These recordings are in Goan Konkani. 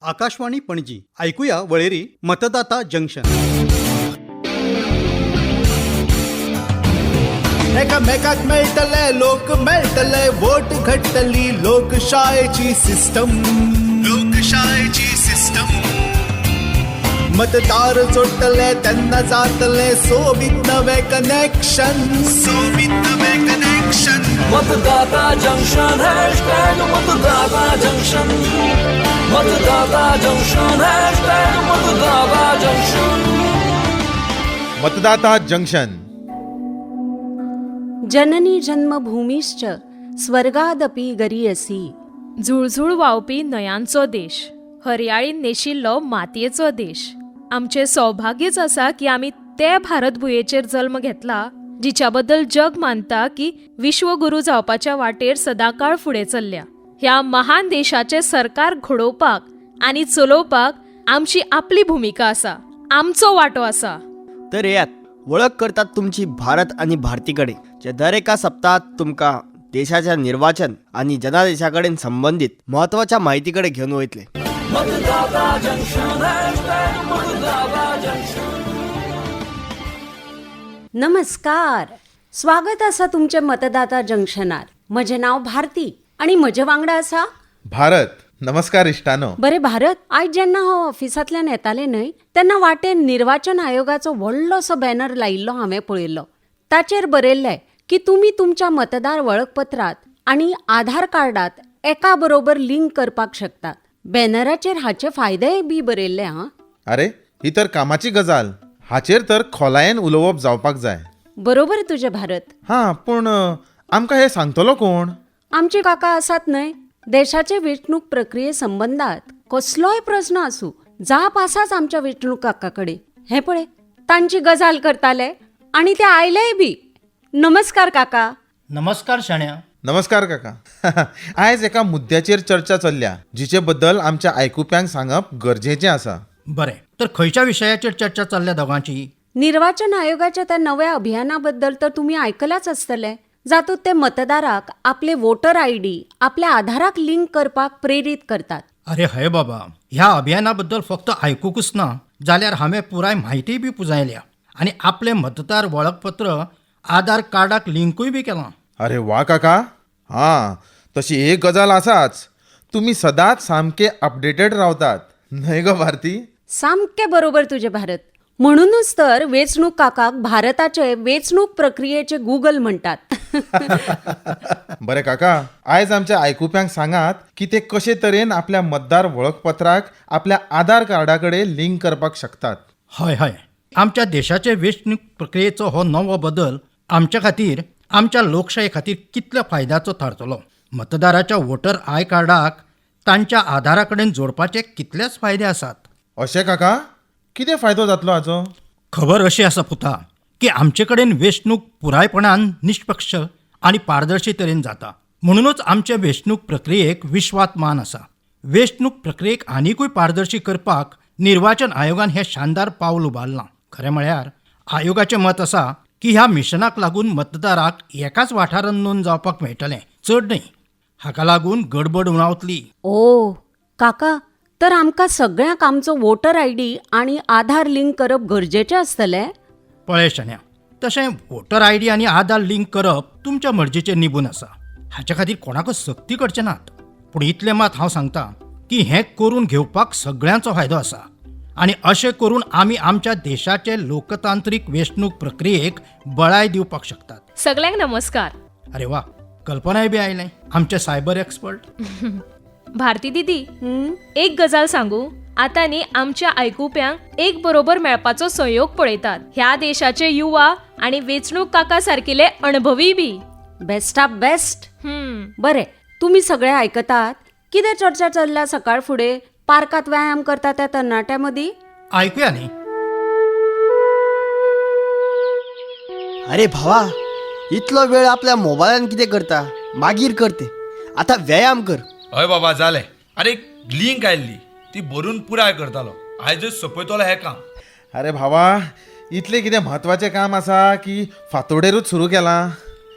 आकाशवाणी पणजी. ऐकूया वळेरी मतदाता जंक्शन. एकामेकाक मेळटले, लोक मेळटले, वोट घडटली लोकशायेची सिस्टम, लोकशायेची सिस्टम. मतदार जोडटले तेन्ना जातले सोबीत नवे कनेक्शन, सोबीत नवे कनेक्शन. मतदाता जंक्शन, हॅशटॅग मतदाता जंक्शन. मतदाता जंक्शन, हॅशटॅग मतदाता जंक्शन. मतदाता जंक्शन. जननी जन्मभूमिश्च स्वर्गादपि गरीयसी. झुळझुळ व्हांवपी न्हंयांचो देश, हरयाळीन नेशिल्लो मातयेचो देश. आमचें सौभाग्यच आसा की आमी ते भारतभुंयेचेर जल्म घेतला जिच्या बद्दल जग मानता की विश्वगुरू जावपाच्या वाटेर सदांकाळ फुडें चल्ल्या. ह्या महान देशाचें सरकार घडोवपाक आनी चलोवपाक आमची आपली भुमिका आसा, आमचो वांटो आसा. तर येयात, वळख करतात तुमची भारत आनी भारती कडेन, जे दर एका सप्तकात तुमकां देशाच्या निर्वाचन आनी जनादेशा कडेन संबंदीत म्हत्वाच्या म्हायती कडेन घेवन वयतले. मतदाता जंक्शन, हॅशटॅग मतदाता जंक्शन. नमस्कार, स्वागत आसा तुमचें मतदाता जंक्शनार. म्हजें नांव भारती आनी म्हजे वांगडा आसा भारत. नमस्कार इश्टानो. बरें भारत, आयज जेन्ना हांव ऑफिसांतल्यान येतालें न्हय, तेन्ना वाटेर निर्वाचन आयोगाचो व्हडलोसो बॅनर लायिल्लो हांवें पळयल्लो. ताचेर बरयल्लें की तुमी तुमच्या मतदार वळखपत्रांत आनी आधार कार्डात एका बरोबर लिंक करपाक शकतात. बॅनराचेर हाचे फायदेय बी बरयल्ले हां. अरे, ही तर कामाची गजाल. हाचेर तर खोलायेन उलोवप जावपाक जाय. बरोबर तुजें भारत. हां, पूण आमकां हें सांगतलो कोण? आमचे काका आसात न्हय. देशाचे वेंचणूक प्रक्रिये संबंदात कसलोय प्रस्न आसूं, जाप आसाच आमच्या वेंचणूक काका कडेन. हें पळय, तांची गजाल करताले आनी ते आयलेय बी. नमस्कार काका. नमस्कार शाण्या. नमस्कार काका. आयज एका मुद्द्याचेर चर्चा चल्ल्या जिचे बद्दल आमच्या आयकुप्यांक सांगप गरजेचें आसा. बरें, तर खंयच्या विशयाचेर चर्चा चल्ल्या दोगांची? निर्वाचन आयोगाच्या त्या नव्या अभियाना बद्दल तर तुमी आयकलाच आसतलें, जातूंत ते मतदाराक आपले वोटर आयडी आपल्या आधाराक लिंक करपाक प्रेरीत करतात. अरे हय बाबा, ह्या अभियाना बद्दल फक्त आयकुकूच ना जाल्यार हांवें पुराय म्हायतीय बी पुंजायल्या आनी आपलें मतदार वळखपत्र आधार कार्डाक लिंकूय बी केलां. अरे वा काका! हां, तशी एक गजाल आसाच, तुमी सदांच सामके अपडेटेड रावतात न्हय गो भारती? सामकें बरोबर तुजें भारत. म्हणुनूच तर वेंचणूक काकाक भारताचे वेंचणूक प्रक्रियेचे गुगल म्हणटात. बरें काका, आयज आमच्या आयकुप्यांक सांगात की ते कशे तरेन आपल्या मतदार वळखपत्राक आपल्या आधार कार्डा कडेन लिंक करपाक शकतात. हय हय, आमच्या देशाचे वेंचणूक प्रक्रियेचो हो नवो बदल आमच्या खातीर, आमच्या लोकशाये खातीर कितल्या फायद्याचो थारतलो. मतदाराच्या वोटर I कार्डाक तांच्या आधारा कडेन जोडपाचे कितलेच फायदे आसात. अशें काका? कितें फायदो जातलो हाचो? खबर अशी आसा पुता की आमचे कडेन वेंचणूक पुरायपणान निश्पक्ष आनी पारदर्शी तरेन जाता. म्हणुनूच आमचे वेंचणूक प्रक्रियेक विश्वात मान आसा. वेंचणूक प्रक्रियेक आनिकूय पारदर्शी करपाक निर्वाचन आयोगान हें शानदार पावल उबारलां. खरें म्हळ्यार आयोगाचें मत आसा की ह्या मिशनाक लागून मतदाराक एकाच वाठारांत नोंद जावपाक मेळटलें, चड न्हय. हाका लागून गडबड उणावतली. ओ काका, तर आमकां सगळ्यांक आमचो वोटर I D आनी आधार लिंक करप गरजेचें आसतलें? पळय शाण्या, तशें वोटर I D आनी आधार लिंक करप तुमच्या मर्जीचेर निबून आसा. हाचे खातीर कोणाकूच सक्ती करचे नात. पूण इतलें मात हांव सांगता की हें करून घेवपाक सगळ्यांचो फायदो आसा आनी अशें करून आमी आमच्या देशाचे लोकतांत्रीक वेंचणूक प्रक्रियेक बळाय दिवपाक शकतात. सगल्यांक नमस्कार. अरे वा, कल्पनाय बी आयलें आमचे सायबर एक्सपर्ट. भारती दिदी, एक गजाल सांगू? आतां न्ही आमच्या आयकुप्यांक एक बरोबर मेळपाचो संयोग पळयतात, ह्या देशाचे युवा आनी वेंचणूक काका सारकिले अणभवी बी. Best of best. हम्म. बरें, तुमी सगळे आयकतात कितें चर्चा चल्ल्या सकाळ फुडें पार्कांत व्यायाम करता त्या तरणाट्यां मदीं? आयकुया न्ही. अरे भावा, इतलो वेळ आपल्या मोबायलान कितें करता? मागीर कर तें, आतां व्यायाम कर. हय बाबा, जालें. आरे, एक लिंक आयल्ली, ती भरून पुराय करतालो. आयजच सोंपयतलो हें काम. अरे भावा, इतलें कितें म्हत्वाचें काम आसा की फांतोडेरूच सुरू केलां?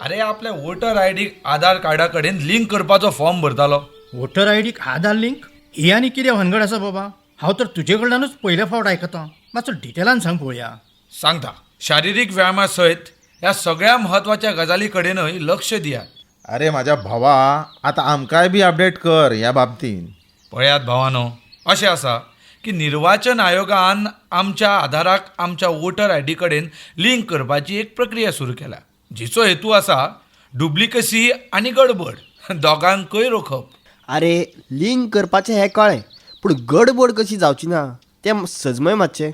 अरे, आपल्या वोटर I डीक आधार कार्डा कडेन लिंक करपाचो फॉर्म भरतालो. वोटर I डीक आधार लिंक ही आनी कितें भानगड आसा बाबा? हांव तर तुजे कडल्यानूच पयले फावट आयकतां. मातसो डिटेलान सांग पळोवया. सांगता, शारिरीक व्यायामा सयत ह्या सगळ्या म्हत्वाच्या गजाली कडेनय लक्ष दियात. अरे माझ्या भावा, आतां आमकांय बी अपडेट कर ह्या बाबतीन. पळयात भावानो, अशें आसा की निर्वाचन आयोगान आमच्या आधाराक आमच्या वोटर I D कडेन लिंक करपाची एक प्रक्रिया सुरू केल्या, जिचो हेतू आसा डुप्लिकसी आनी गडबड दोगांकय रोखप. अरे लिंक करपाचें हें कळ्ळें, पूण गडबड कशी जावची ना तें सजमय मातशें.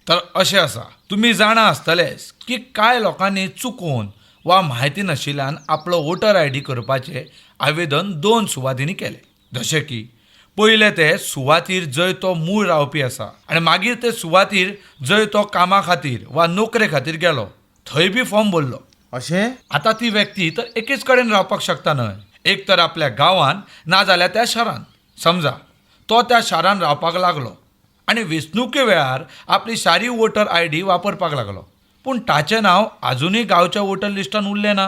तर अशें आसा, तुमी जाणा आसतलेच की कांय लोकांनी चुकोवन वा म्हायती नाशिल्ल्यान आपलो वोटर I D करपाचें आवेदन 2 सुवातींनी केलें. जशें की पयलें ते सुवातीर जंय तो मूळ रावपी आसा आनी मागीर ते सुवातीर जंय तो कामा खातीर वा नोकरे खातीर गेलो थंय बी फॉर्म भरलो. अशें? आतां ती व्यक्ती तर एकेच कडेन रावपाक शकता न्हय, एक तर आपल्या गांवांत ना जाल्यार त्या शारांत. समजा तो त्या शारांत रावपाक लागलो आनी वेंचणुके वेळार आपली शारी वोटर I D वापरपाक लागलो, पूण ताचें नांव आजुनूय गांवच्या वोटर लिस्टान उरलें ना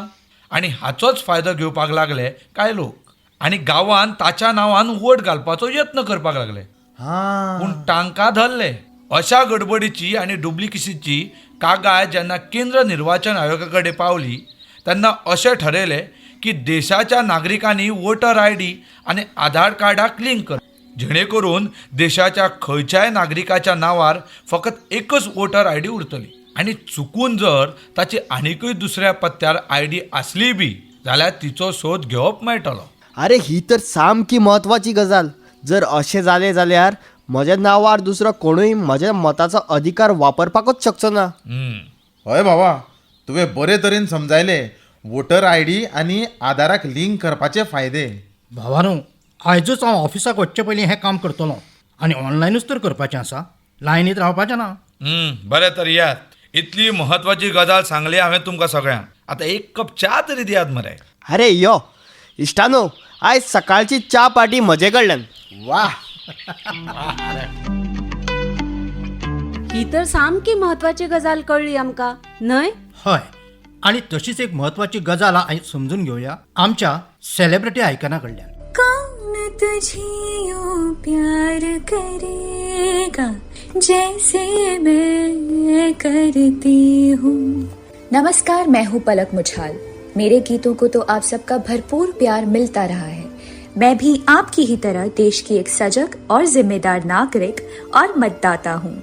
आनी हाचोच फायदो घेवपाक लागले कांय लोक आनी गांवांत ताच्या नांवान वोट घालपाचो यत्न करपाक लागले, पूण तांकां धरले. अशा गडबडीची आनी डुप्लिकेसीची कागाळ जेन्ना केंद्र निर्वाचन आयोगा कडेन पावली तेन्ना अशें ठरयलें की देशाच्या नागरिकांनी वोटर I D आनी आधार कार्डाक लिंक कर, जेणे करून देशाच्या खंयच्याय नागरिकाच्या नांवार फकत एकच वोटर I D उरतली आनी चुकून जर ताची आनिकूय दुसऱ्या पत्त्यार I D आसली बी जाल्यार तिचो सोद घेवप मेळटलो. अरे ही तर सामकी म्हत्वाची गजाल. जर अशें जालें जाल्यार म्हज्या नांवार दुसरो कोणूय म्हज्या मताचो अधिकार वापरपाकूच शकचो ना. हय भावा, तुवें बरे तरेन समजायलें वोटर I D आनी आधाराक लिंक करपाचे फायदे. भावानो, आयजूच हांव ऑफिसाक वचचे पयलीं हें काम करतलो आनी ऑनलायनूच तर करपाचें आसा, लायनीत रावपाचें ना. बरें तर यात, इतली म्हत्वाची गजाल सांगली हांवें तुमकां सगळ्यांक, आतां एक कप च्या तरी दियात मरे. अरे यो इश्टानो, आयज सकाळची च्या पार्टी म्हजे कडल्यान. वा, ही तर सामकी म्हत्वाची गजाल कळ्ळी आमकां न्हय? हय, आनी तशीच एक म्हत्वाची गजाल आयज समजून घेवया आमच्या सेलिब्रिटी आयकना कडल्यान. कौन तुझे यूं प्यार करेगा जैसे मैं करती हूँ. नमस्कार, मैं हूँ पलक मुछाल. मेरे गीतों को तो आप सबका भरपूर प्यार मिलता रहा है. मैं भी आपकी ही तरह देश की एक सजग और जिम्मेदार नागरिक और मतदाता हूँ.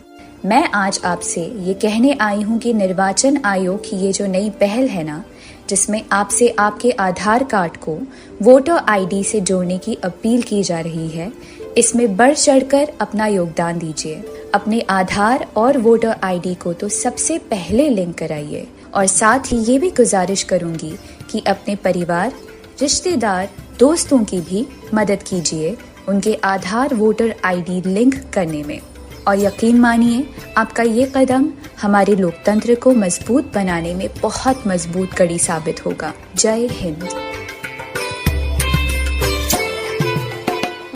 मैं आज आपसे ये कहने आई हूँ कि निर्वाचन आयोग की ये जो नई पहल है ना, जिसमें आपसे आपके आधार कार्ड को वोटर आईडी से जोड़ने की अपील की जा रही है, इसमें बढ़ चढ़कर अपना योगदान दीजिए. अपने आधार और वोटर आईडी को तो सबसे पहले लिंक कराइए और साथ ही ये भी गुजारिश करूंगी कि अपने परिवार, रिश्तेदार, दोस्तों की भी मदद कीजिए उनके आधार वोटर आईडी लिंक करने में. और यकीन मानिए, आपका ये कदम हमारे लोकतंत्र को मजबूत बनाने में बहुत मजबूत कड़ी साबित होगा. जय हिंद.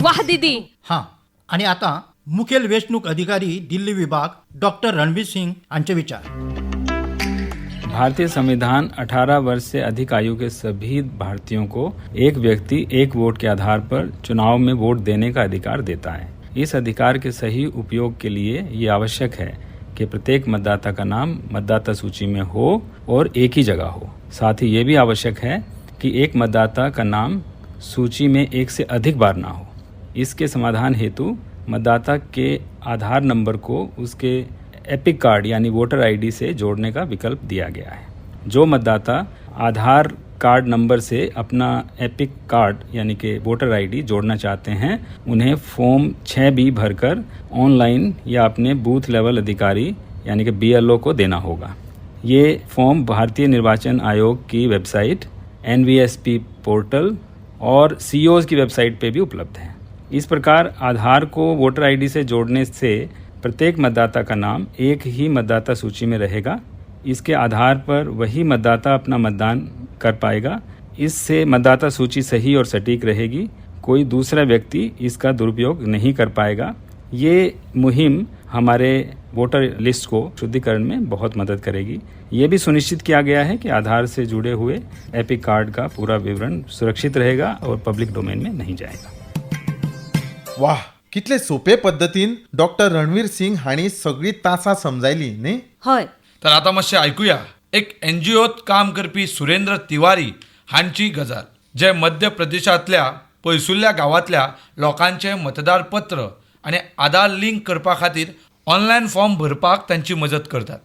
वाह दीदी. हां, आनी आतां मुखेल वेंचणूक अधिकारी दिल्ली विभाग डॉक्टर रणबीर सिंग हांचे विचार. भारतीय संविधान 18 वर्ष से अधिक आयु के सभी भारतीयों को एक व्यक्ति एक वोट के आधार पर चुनाव में वोट देने का अधिकार देता है. इस अधिकार के सही उपयोग के लिए ये आवश्यक है कि प्रत्येक मतदाता का नाम मतदाता सूची में हो और एक ही जगह हो. साथ ही ये भी आवश्यक है कि एक मतदाता का नाम सूची में एक से अधिक बार ना हो. इसके समाधान हेतु मतदाता के आधार नंबर को उसके एपिक कार्ड यानी वोटर आईडी से जोड़ने का विकल्प दिया गया है. जो मतदाता आधार कार्ड नंबर से अपना एपिक कार्ड यानी कि वोटर आईडी जोड़ना चाहते हैं, उन्हें फॉर्म 6B भरकर ऑनलाइन या अपने बूथ लेवल अधिकारी यानी कि BLO को देना होगा. ये फॉर्म भारतीय निर्वाचन आयोग की वेबसाइट, NVSP portal और COs की वेबसाइट पे भी उपलब्ध है. इस प्रकार आधार को वोटर आईडी से जोड़ने से प्रत्येक मतदाता का नाम एक ही मतदाता सूची में रहेगा. इसके आधार पर वही मतदाता अपना मतदान कर पाएगा. इससे मतदाता सूची सही और सटीक रहेगी. कोई दूसरा व्यक्ति इसका दुरुपयोग नहीं कर पाएगा. ये मुहिम हमारे वोटर लिस्ट को शुद्धिकरण में बहुत मदद करेगी. ये भी सुनिश्चित किया गया है कि आधार से जुड़े हुए एपिक कार्ड का पूरा विवरण सुरक्षित रहेगा और पब्लिक डोमेन में नहीं जाएगा. वाह, कितले सोपे पद्दतीन डॉक्टर रणवीर सिंग हांणी सगळी तासां समजायली न्ही. हय. तर आतां मातशें आयकुया एक एनजीओत काम करपी सुरेंद्र तिवारी हांची गजाल, जे मध्य प्रदेशांतल्या पयसुल्ल्या गांवांतल्या लोकांचें मतदार पत्र आनी आधार लिंक करपा खातीर ऑनलायन फॉर्म भरपाक तांची मजत करतात.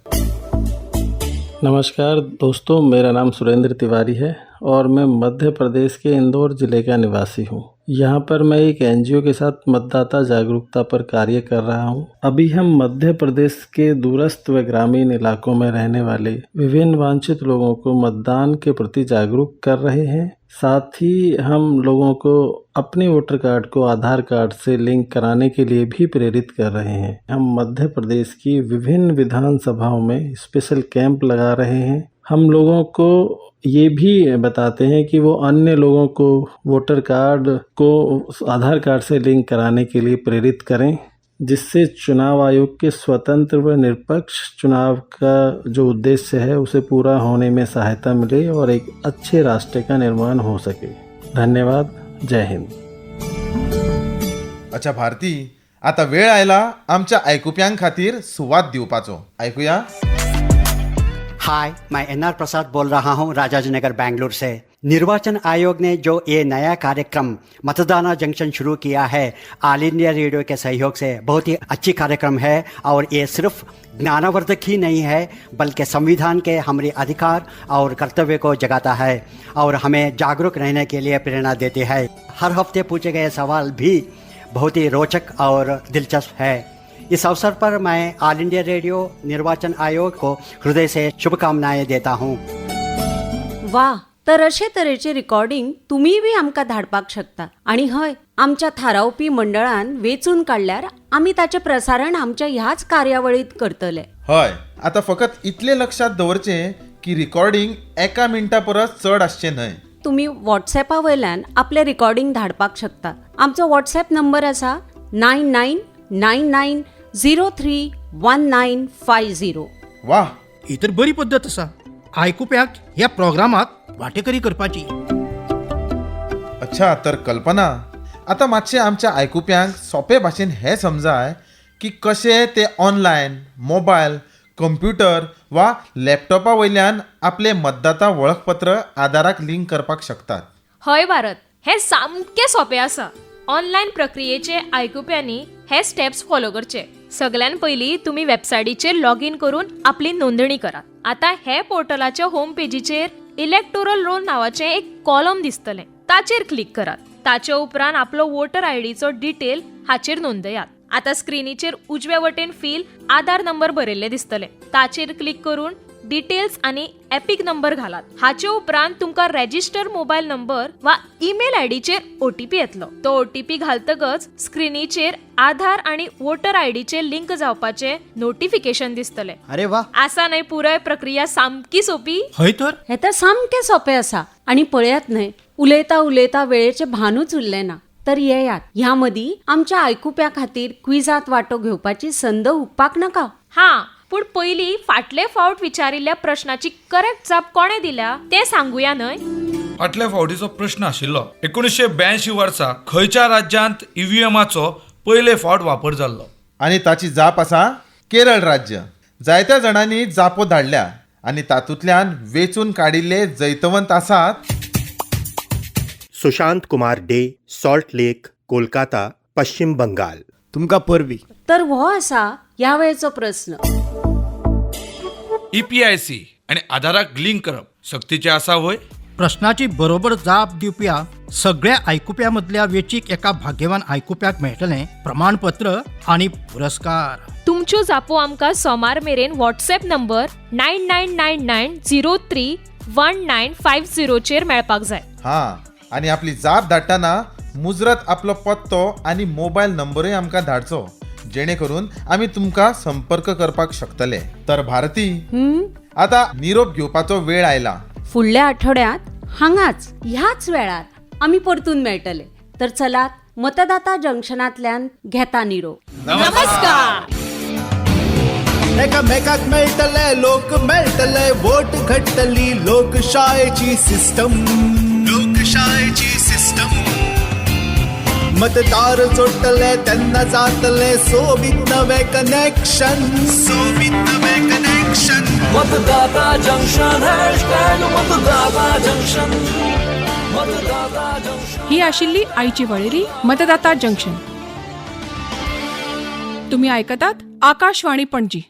नमस्कार दोस्तों, मेरा नाम सुरेंद्र तिवारी है और मैं मध्य प्रदेश के इंदौर ज़िले का निवासी हूँ. यहाँ पर मैं एक एनजीओ के साथ मतदाता जागरूकता पर कार्य कर रहा हूँ. अभी हम मध्य प्रदेश के दूरस्थ व ग्रामीण इलाकों में रहने वाले विभिन्न वांछित लोगों को मतदान के प्रति जागरूक कर रहे हैं. साथ ही हम लोगों को अपने वोटर कार्ड को आधार कार्ड से लिंक कराने के लिए भी प्रेरित कर रहे हैं. हम मध्य प्रदेश की विभिन्न विधानसभाओं में स्पेशल कैंप लगा रहे हैं. हम लोगों को ये भी बताते हैं कि वो अन्य लोगों को वोटर कार्ड को आधार कार्ड से लिंक कराने के लिए प्रेरित करें, जिससे चुनाव आयोग के स्वतंत्र व निरपक्ष चुनाव का जो उद्देश्य है उसे पूरा होने में सहायता मिले और एक अच्छे राष्ट्र का निर्माण हो सके. धन्यवाद. जय हिंद. अच्छा भारती, आता वेळ आयला आमच्या आयकुप्यां खातीर सुवात दिवपाचो. आयकुया. हाय, मैं एन आर प्रसाद बोल रहा हूँ राजाजीनगर बेंगलुरु से. निर्वाचन आयोग ने जो ये नया कार्यक्रम मतदाता जंक्शन शुरू किया है ऑल इंडिया रेडियो के सहयोग से, बहुत ही अच्छी कार्यक्रम है और ये सिर्फ ज्ञानवर्धक ही नहीं है बल्कि संविधान के हमारे अधिकार और कर्तव्य को जगाता है और हमें जागरूक रहने के लिए प्रेरणा देते है. हर हफ्ते पूछे गए सवाल भी बहुत ही रोचक और दिलचस्प है. इस अवसर पर मैं ऑल इंडिया रेडियो निर्वाचन आयोग को हृदय से शुभकामनाएं देता हूं. वा, तर अशे तरेचे रिकॉर्डिंग तुमीय बी आमकां धाडपाक शकता आनी हय, आमच्या थारावपी मंडळान वेंचून काडल्यार आमी ताचें प्रसारण आमच्या ह्याच कार्यावळींत करतले. हय, आता फकत इतलें लक्षात दवरचें की रिकॉर्डिंग एका मिनटा परस चड आसचें न्हय. तुमी वॉट्सॅपा वयल्यान आपलें रिकॉर्डिंग धाडपाक शकता. आमचो वॉट्सॅप नंबर आसा 9999031950. वा, ही तर बरी पद्दत आसा आयकुप्याक ह्या प्रोग्रामाक वाटेकरी करपाची. अच्छा, तर कल्पना, आता मातशें आमच्या आयकुप्यांक सोंपे भाशेन हें समजाय की कशें ते ऑनलायन, मोबायल, कंप्युटर वा लॅपटॉपा वयल्यान आपलें मतदाता वळखपत्र आधाराक लिंक करपाक शकतात. हय भारत, हें सामकें सोंपें आसा. ऑनलायन प्रक्रियेचे आयकुप्यांनी हे स्टेप्स फॉलो करचे. सगळ्यान पयलीं तुमी वेबसायटीचेर लॉगीन करून आपली नोंदणी करात. आतां हे पोर्टलाच्या होम पेजीचेर इलेक्टोरल रोल नांवाचें एक कॉलम दिसतलें, ताचेर क्लिक करात. ताचे उपरांत आपलो वोटर आयडीचो डिटेल हाचेर नोंदयात. आतां स्क्रिनीचेर उजव्या वटेन फील आधार नंबर बरयल्लें दिसतलें, ताचेर क्लिक करून डिटेल्स आनी एपिक नंबर घालात. हाचे उपरांत तुमकां रजिस्टर मोबायल नंबर वा ईमेल आयडीचेर ओटीपी येतलो. तो ओटीपी घालतकच स्क्रिनीचेर आधार आनी वोटर आयडीचेर लिंक जावपाचें नोटिफिकेशन दिसतलें. अरे वा, आसा न्हय पुराय प्रक्रिया सामकी सोपी. हय, तर हें तर सामकें सोंपें आसा आनी पळयात न्हय, उलयता उलयता वेळेचें भानूच उरलें ना. तर येयात, ह्या मदीं आमच्या आयकुप्या खातीर क्विजांत वांटो घेवपाची संद हुपपाक नाका. हां, पूण पयलीं फाटले फावट विचारिल्ल्या प्रश्नाची करेक्ट जाप कोणें दिल्या तें सांगुया न्हय. फाटल्या फावटीचो प्रश्न आशिल्लो 1982 वर्सा खंयच्या राज्यांत ईव्हीएमाचो पयले फावट वापर जाल्लो? आनी ताची जाप आसा केरळ राज्य. जायत्या जाणांनी जापो धाडल्या आनी तातूंतल्यान वेंचून काडिल्ले जैतवंत आसात Sushant Kumar Dey, Salt Lake, Kolkata, Paschim Bengal. तुमकां परबीं. तर हो आसा ह्या वेळचो प्रस्न. ईपीआयसी आनी आधाराक लिंक करप सक्तीचें आसा व्हय? प्रश्नाची बरोबर जाप दिवप्या सगळ्या आयकुप्या मदल्या वेंचीक एका भाग्यवान आयकुप्याक मेळटलें प्रमाणपत्र आनी पुरस्कार. तुमच्यो जापो आमकां सोमार मेरेन व्हॉट्सएप नंबर 9999031950 चेर मेळपाक जाय. हां, आनी आपली जाप धाडटना मुजरत आपलो पत्तो आनी मोबायल नंबरूय आमकां धाडचो, जेणे करून आमी तुमकां संपर्क करपाक शकतले. तर भारती, आता निरोप घेवपाचो वेळ आयला. फुडल्या आठवड्यांत हांगाच ह्याच वेळार आमी परतून मेळटले. तर चलात, मतदाता जंक्शनांतल्यान घेता निरोप. नमस्कार. एकामेकाक मेळटले, लोक मेळटले, वोट घडटली लोकशायेची सिस्टम, लोकशायेची सिस्टम. मतदार जोडटले तेन्ना जातले सोबीत नवे कनेक्शन, सोबीत नवे कनेक्शन. मतदाता जंक्शन, हॅशटॅग मतदाता जंक्शन, मतदाता जंक्शन. ही आशिल्ली आयची वळेरी मतदाता जंक्शन. तुम्ही आयकतात आकाशवाणी पणजी.